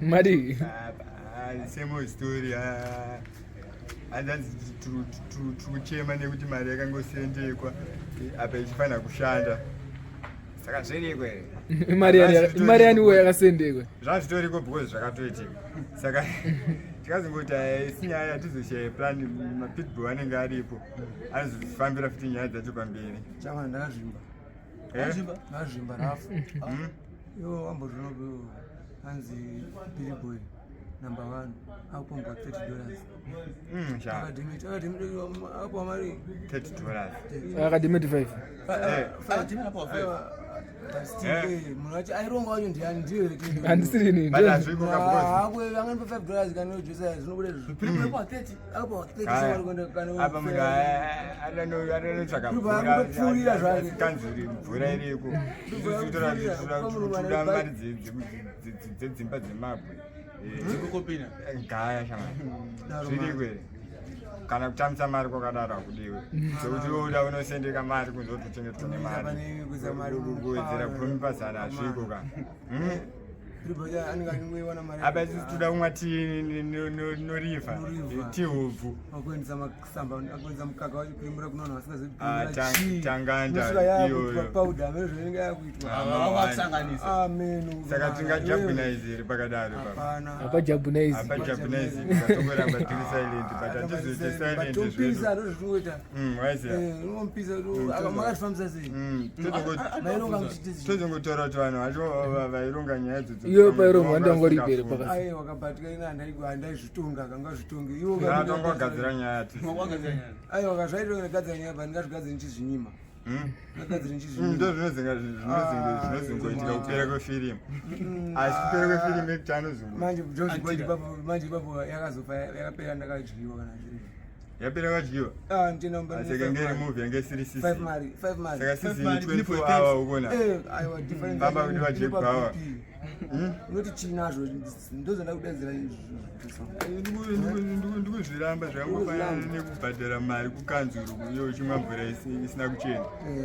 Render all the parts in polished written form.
Mari. Same old story. Hanzanzi tiri kuchema nekuti mari yakangosendekwa apa ichifanira kushanda. Saka zviriko here? Imari yani uwo yakasendekwa. Zvazvitoriko because zvakatoitika. Saka tikazongoti isi nyaya yatizoshaya plan mapitbull anenge aripo anozofambira futi nyaya dzacho pamberi. Chama ndakazvimba. Eh? Ndakazvimba rafu. Iwo wambozviona hanzi Billy Boy number one akupombwa $30. Akapuwa mari $30. Akadimeti 5. Munhu wacho aironga wacho ndiani ndiye Handisiri ini. But hazviko kabhozi. Hakwe angani pa $5 kana ujosa zvinobuda izvo. Akapuwa 30 kuenda kana Apa munhu anotsvaga Mvura akutopfuurira zvake. Kanzuri mvura iriko. Toda mari dzedzimba dzemabwe. Gaya shamwari. Zviriko here? Kana kutambisa mari kwakadaro hakudiwe. Sekuti uda unosendeka mari kunze kutochengetwa nemari. Pane kuisa mari Kuwedzera 10 pazana hazviko ka. Anenge achingoiwana mari. Apa isusu toda kumwa tii noriva. Noriva. Tii hobvu. Akuendesa masamba, akuendesa mukaka wacho kuimbura kuno vanhu vasingazivi Ah, kuimbura chii. tanganda Inosvika yakuitwa iyoyo. powder, ameno zvainenge yakuitwa. Ah, Ameno. Saka tingajabhunaize here pakadaro papa? Hapana. Hapajabhunaizi. Hapajabhunaize tikatongoramba tiri silent but hatizoite silent zvedu. Tompisa ndozvatingoita. Waiziya. Unompisa makazvifambisa sei? Maironga muchiti Tozongotaura kuti vanhu vacho vaironga nyaya idzodzo. Iwe pairongwa ndangori ibere pakasi. Aiwa kabatika ina handaizvitonga kangazvitonge. Iwo Tongogadzira nyaya tisi. Aiwa kazvaitwa ndagadzira nyaya but ndingazvigadzire ndichizvinyima. Ndagadzire ndichizvinyima. Ndo zvinozongoitika kupera kwefirimu. Asi kupera kwefirimu ekuti anozongo. Manje George Boyd ipapo manje ipapo yakazofa yakapera ndakadyiwa kana zviri. Yapera kadyiwa. Ah ndina mba. Saka ngeri movie yange isiri 5 season. mari 5 mari. Saka season 24 hour ukona. Eh aiwa different. Baba kuti vadye bhawa. Unoti chinazvo ndozvanda kudaidzira izvo. Ndikuzviramba zvakangofanana nekubhadhara mari kukanzuru iyo uchimwa mvura isina kuchena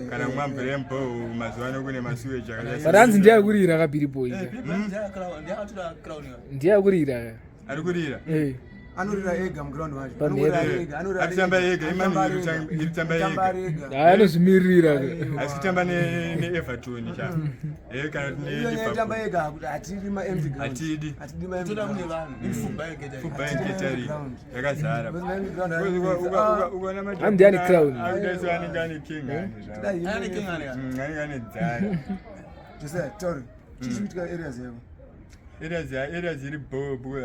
kana kumwa mvura yemubhoho mazuva ano kune masuweji akadai But hanzi ndiye akurira ka Billy Boy. Ndiye akurira. ari kurira Eh. Anorira ega muground wacho. Pamhepo. Anorira ega, anorira. Ari kutamba ega, Anotamba Imani ega. iri kutamba Anotamba ega. ega. Hayi anozvimirira. asi kutamba neEverton cha kana kuti Iyo nyaya yotamba neLiverpool ega kuti hatidi ma empty ground. Hatidi. Hatidi ma empty ground. Fubanketari yakazara Because ma empty ground ari- ukaona Hanzi ane crown. madhaiso anenge ane king ane zvavo. Dai, Anenge ane dzara Josiah, taura. Chii chiri kuitika areas yako? Areas iri bhobu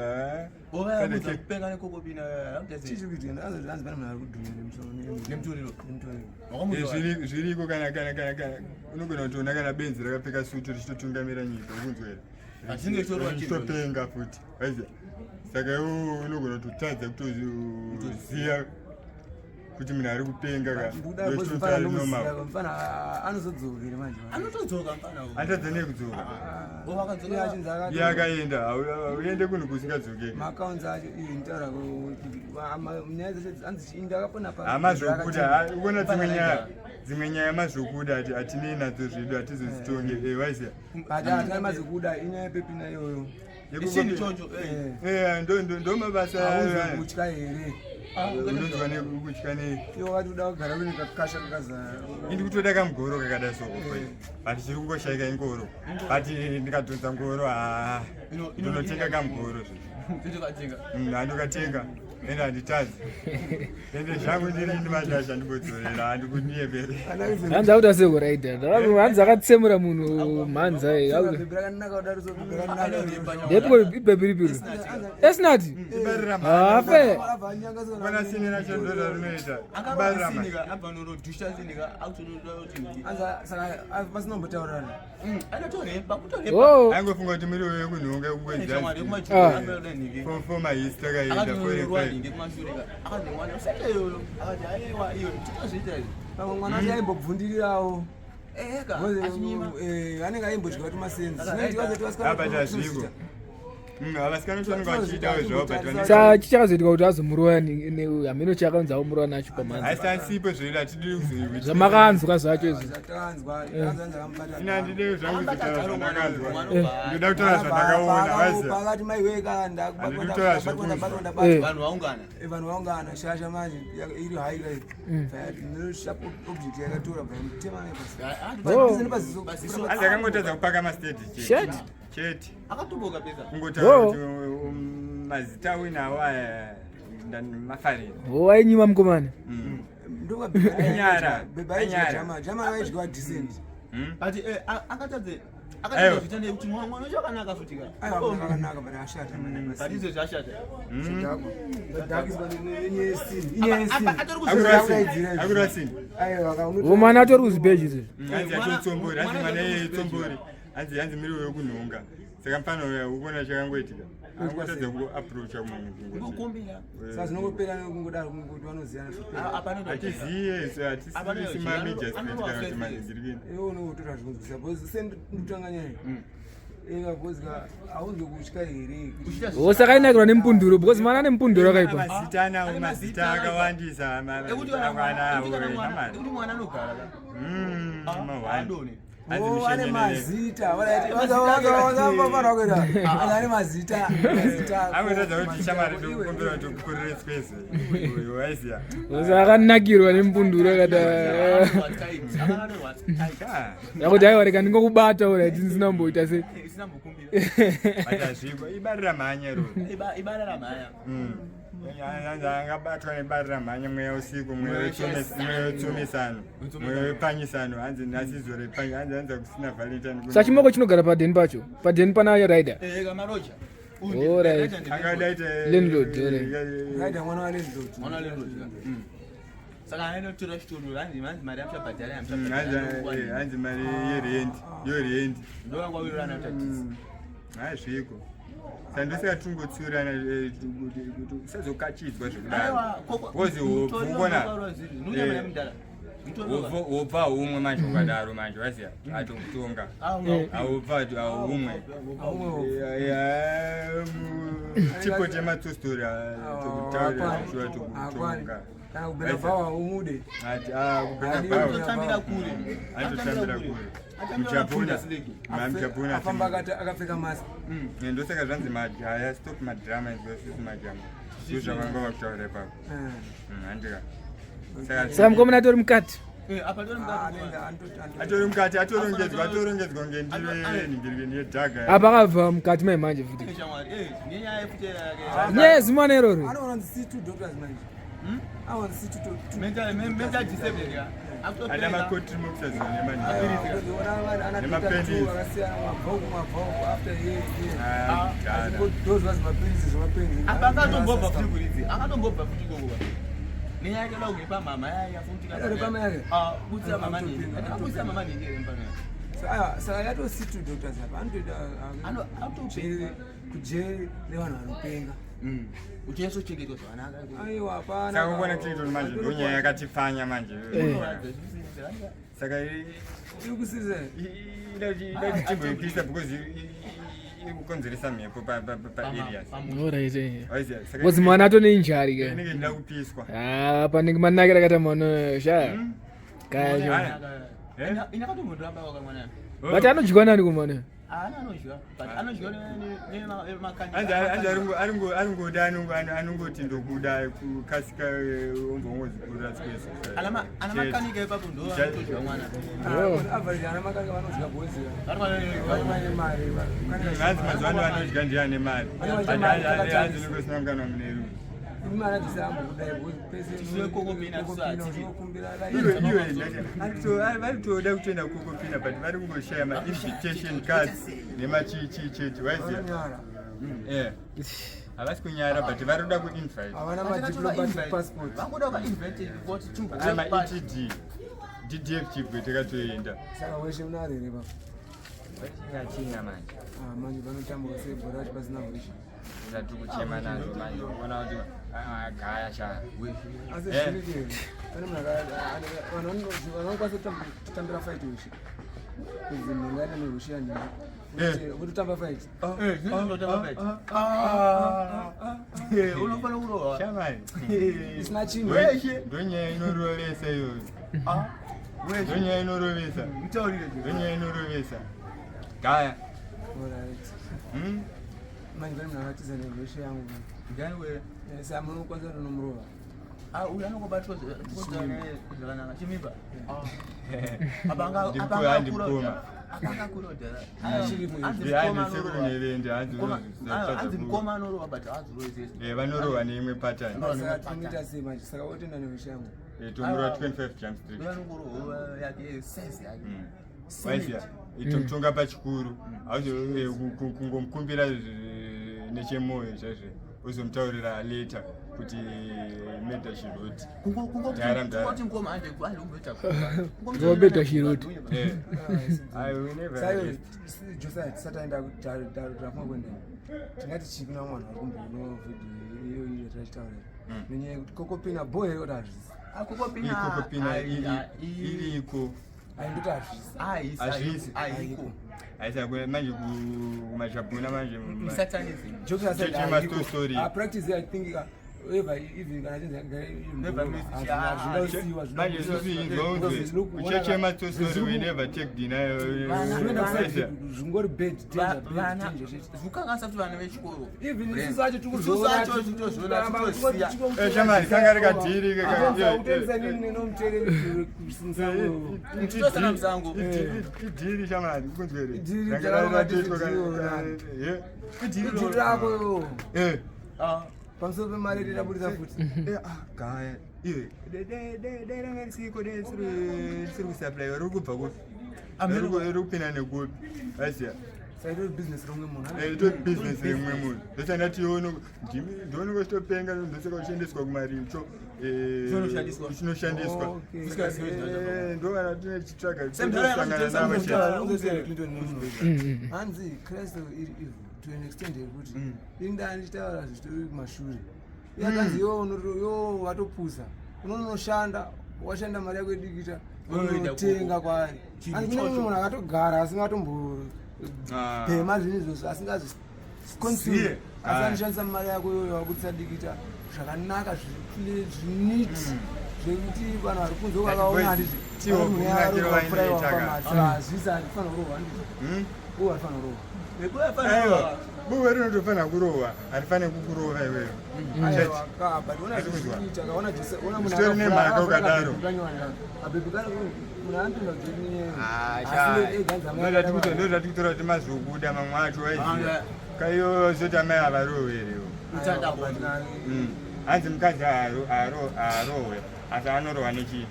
Chii chiri kuitika? Hanzi pane munhu ari kudhunya nemusoro Nemutoriro. nemutoriro. Zviriko kana kana kana kana unogona kutoona kana benzi rakapfeka sutu richitotungamira nyika ukunzwa here Achinge chorwa chinhu. richitopenga futi waiziya saka iwe unogona kutotadza kutoziva kuti munhu ari kupenga ka Ndikuda because mfana ndomuziva, mfana anozodzoka here manje? Anotodzoka mfana uyu. atadza nekudzoka Iye achinzi akati- iye akaenda uende kunhu kusingadzokeki maaccounts acho iye nditaura nyaya dzacho hanzi chii ndakapona pa hama zvokuda uona dzimwe nyaya dzimwe nyaya mazvokuda ati hatinei nadzo zvedu hatizozitonge waiziya but hatina mazokuda inyaya yepepina iyoyo Ichini choncho, eh. Ndo mabasa auzi kutya here unonzwa nekutya nei iwe wakati uda kugara uine kakasha kakazara indi kutoda kamugoro kakada soko but chiri kungoshaika ingoro but ndikadhonza ngoro haa ndinotenga kamugoro zve Totokatenga. Handokatenga ende handitadzi ende zvangu ndiri ndimashasha ndimbodzorera handikunyepere Hanzi akuita sekuraida. Hanzi akatsemura munhu mhanza. bhebhi rakanaka kudaro so bhebhi rakanaka Ndipo ibhebhi ripi? Esnati. ibarira Hafe. abva anyanga so ona sini racho ndo rarinoita Akarova barira sini ka, abva norodhusha sini ka, akutonoda kuti ndi- anza saka vasina kumbotaurana Anotorepa, kutorepa. Oh. aingofunga kuti miriwo yekunhonga Shamwari yekungoidza yekumashure, Ah. anoda nhingi. foma hisi takaenda Akatonorwa nhingi kumashure ka. Akati mwana usaite iyoyo. Akati aiwa iyo totozviita izvi. pamwe mwana wacho aimbobvundirirawo Eh ka, achinyima. anenge aimbodya kuti masenzi Saka apa tazviko Vasikana vacho vanenge vachiitawo zvavo, but Sa chichakazoitika kuti azomurova hameno chakanzi aomurova nacho pamhanza? Asi asipo zvedu, hatidi kuzoiwita. Zvamakanzwa zvacho izvi? Zvatanzwa, tanzwa akamubata. Ina handidi zvangu kutaura zvandakazwa. Eh. Ndoda kutaura zvandakaona, waziva. Pakati maiweka. Handidi kutaura zvekunzwa. Eh. Vanhu vaungana. Vanhu vaungana, shasha manje iri haika, sharp object yakatora, bvaimutema. Oh. Nepaziso. Paziso. Hanzi akangotadza kupaka masteji chete. Shit. Chete. Akatomboka pesa. Kungotaura Oh. kuti mazita uinawo aya mafarira. Wainyima mukomana. Anyara. Anyara. Jama jama vaidyiwa decent. But akatadze. Aiwa. Akatadze kuita nekuti mwana wacho akanaka futi ka. Aiwa, akanaka, but ashata. But izvo zvashata. Dhakiswa Atori kuzvi- Akurasini. Mwana atori kuzibheji izvi. Hanzi atotsombori, hanzi mwana iyeye tsombori, hanzi miriwo yekunhonga. Saka mufana uya ukuona chakangoitika, angotadza kuapproacha munhu kungoti Kungokumbira. Saka zvinongopera nekungodaro, kungoti vanoziyana, zvopera. Hapana. Hatiziye isu, hatisisi mamajor state kana kuti manhingirikini. Iwe unotora zvikunzwisa because sendikutanga nyaya eka, because ka haunzwe kutya here? Saka ainakirwa nemupunduro because mwana ane mupunduro akaipa. Mazita anawo, mazita akawandisa. Ekuti kana mwana, ekuti kana mwana, ekuti mwana anogara ka. Adone. Oh, ane mazita vanhu, ane mazita, mazita. Angotadza kuti shamari, ndikukumbira kuti ukukurire space, waiziya. Saka akanakirwa nemupunduro akati Akanorwa tight. Akanorwa tight. yakuti aiwa, reka ndingokubata uraiti ndisina kumboita sei. Isina mbokumbira. But hazviko, ibarira mhanya ro. Ibarira mhanya. Hanzi angabatwa nebarira mhanya, mweya usiku, mweya wetsumisano, mweya wepanyisano. Hanzi nhasi izuva repanyi, hanzi kusina Valentine. Sa chimoko chinogara padheni pacho, padheni pana rider. Eh, kamaroja. Alright. Angadaita. Landlord, alright. Raida mwana walandlord. Mwana landlord. Saka anotora chitoro, hanzi mari yamuchabhadhara. Hanzi mari yerent, yorent. Ndovanga wirirana kuti hatisi. Hazviko, sandosaka tingotsiurana kuti usazokachidzwa zvekudaro, because hobvukona wobva umwe manje, ukadaro manje waziya atokutonga, aubva aumwe chipo chematostori tokutaurira shuwa, tokutonga. Kana kubhera bhawa umude. Anototambira kure. Anototambira kure mujapuna, mamujapuna. Afamba akapfeka mask. Ndosaka zvanzi majaya, stop madrama izvosisi majama, ndo zvavanga vakutaura ipapo. Handika Saka mukomana atori mukati? Atori mukati, atorongedzwa, atorongedzwa ngendiro yenhingirikini yedhaga. Apa akabva mukati mai manje futi, nyaya yezimwana iroro. Anoona C2 doctors manje, anoona C2. Ana macotrimoxazole Nemapendisi. Akasiyana, mabhauku mabhauku after Kudhara. dozwa zimapirisi zvemapenzi. Apa akatombobva futi kuridzi, akatombobva futi kokuva nenyaya yake da kurepa mama yaya futi. Arepa mama yake? Kutsira mama nini, akakutsira mama nini mpano. Saka yato C2 doctors apa anotoita Autopenga. kujeri revanhu vanopenga. Uchinyatsochengetwa zvakanaka. Aiwa, hapana. Saka ukuona Clinton manje ndonyaya yakatipfanya manje. Saka Iri kusirisa. Ida kuti timboipisa because iri kukonzeresa mhepo paareas. Alright, eh. Waiziya, saka Because mwana atone injury ka. inenge ichida kupiswa. Ah, panenge manakira akaita mwana sha kaya. Eh? Inakatomboramba wakamwana. But anodyiwa nani kumwana? Haana anodyiwa, but anodyiwa Hanzi aringoda anongoti ndokuda kukasika, ombongozikurira space. ana makanika ipapo ndo anotodya mwana. Average ana makanika vanodya bhozi vane mari. Hanzi mazuva ano vanodya ndiane mari. Vanodya mari. Hanzi ningosina mukanwa mune ruzi. Imi ana kudai pese. Tisiwe kokopina, unokumbira. Iwe iwe, varitoda kutoenda kokopina, but vari kungoshaya mainvitation cards nemachichi chete, waiziya. Vanonyara. Eh. Havasi kunyara, but vari kuda kuinvite. Havana madiplomatic passport. Vangoda kuinvite. Ama ETD DDF chibwe takatoenda. Saka weshe munarere pa China manje. Ah, manje vanotamba sei bhora racho pasina weshe? Zati kuchema nazvo manje, unoona kuti gaya sha. Asi Eh. zviriki here? Pane munhu vanhu vanokwanisa kutambira fight weshe, kunzi mhingani nehweshe yanhingi. Vototamba fight. Zvinototamba fight. Unofanira kurohwa. Shamari. Isina chinhu. Ndonyaya inorovesa iyoyo. Ndonyaya inorovesa. Mutaurire. Ndonyaya inorovesa. Gaya. Alright. Manje pane munhu akatiza nerweshe yangu. Ndiani wewe? Saka munokwanisa kutonomurova. Ah, uyu anongobatwa zvakanaka. Chimimba. Ndimukoma. Apanga kura dhara. Hanzi sekuru nevende Hanzi hanzi mukoma anorohwa but haazorohwi. Vanorohwa neimwe pattern. Saka tinoita sei manje? Saka otenda nerweshe yangu. Tomurova 25 Jump Street. Uyu anongorohwa yake size yake. Waiziya itomutonga pachikuru, kungomukumbira nechemoyo chaizvo, uzomutaurira later kuti murder she wrote. Dhara, mdhara. Kungoti mukoma ande ande kumboita. Ngobeta shiroti. I will never Sayo arrest. Josiah, tisati aenda tafunga kuenda, tingati chii kuna mwana vari kumbono vhidhiyo iyo iyo tachitaura nenyaya yekuti kokopina bho here kuti hazvisi? Iyi kokopina iriko. Aindoti hazvisi. Hazvisi. Aiko. Aisa manje kumajabhuna manje. Satanism. Jokes aside, Cheche haiko. story. Practice, I think ever even kana chinzi Never miss it. zvingausiwa. Manje isusu inzwa kucheche mastori, we never take denial. Vana- Zvingori bad, danger, bad, Vana danger chete. zvukanganisa kuti vana vechikoro. Even isusu acho tiri Isusu acho tiri kuzviona, titoziya. Shamari, kanga rikadhiri Utendisa nini nenomuteereri kusinsango. Titosana musango. Idhiri shamari, kunzwere. Idhiri, takarova tidhiri, idhiri rako iwo pamusoro pemari tirabudisa futi. Gaya iwe, dai ranga risiko, dai risiri kusupply, riri kubva kupi, riri kupinda nekupi, aziya? Saitori business romwe munhu. Itori business rimwe munhu, ndosanda tione ndioneka uchitopenga, ndosaka uchiendeswa kumaricho. Chinoshandiswa. Chinoshandiswa. Okay. Ndo kana tine chitsvaga. Semdara tosangana navo chete. Clinton nemunhu hanzi Kristu iri evil to an extent yekuti ini ndichitaura zvitori kumashure. Iye akanzi yo watopusa, unonoshanda, washanda mari yako yedikita, Unoenda unotenga kwaari. Chinhu Hanzi kune ichocho. mumwe munhu akatogara asingatombobhema zvinhu izvozvo, asingazi consume, Ziye. asi anoshandisa mari yako iyoyo wakutisa dikita zvakanaka, zvineat, zvekuti vanhu vari kunze vakaona. Boys, Handiti tiwo kunakiro vainoita ka. Hazvisi, handifanira kurohwa, handiti uwo hatifanira kurohwa. Aiwa, buwe rinotofanira kurohwa, harifaniri kukurova iweyo. Aiwa, ka, but ona Hatisi kuzwa. zvikuita, kaona Jose, ona munhu Zvitori nemhaka ukadaro. Abhebhi kana munhu anopinda kuti Ndozvati kutora kuti mazobuda mamwe acho, waiziya kaiyo zoti amai havaroverewo. Hanzi mukadzi haarohwe, asi anorohwa nechii?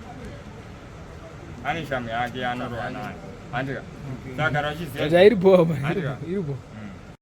Ane shamu yake yaanorohwa nayo, handika? Saka gara uchiziva. But iripo. Handika. Iripo.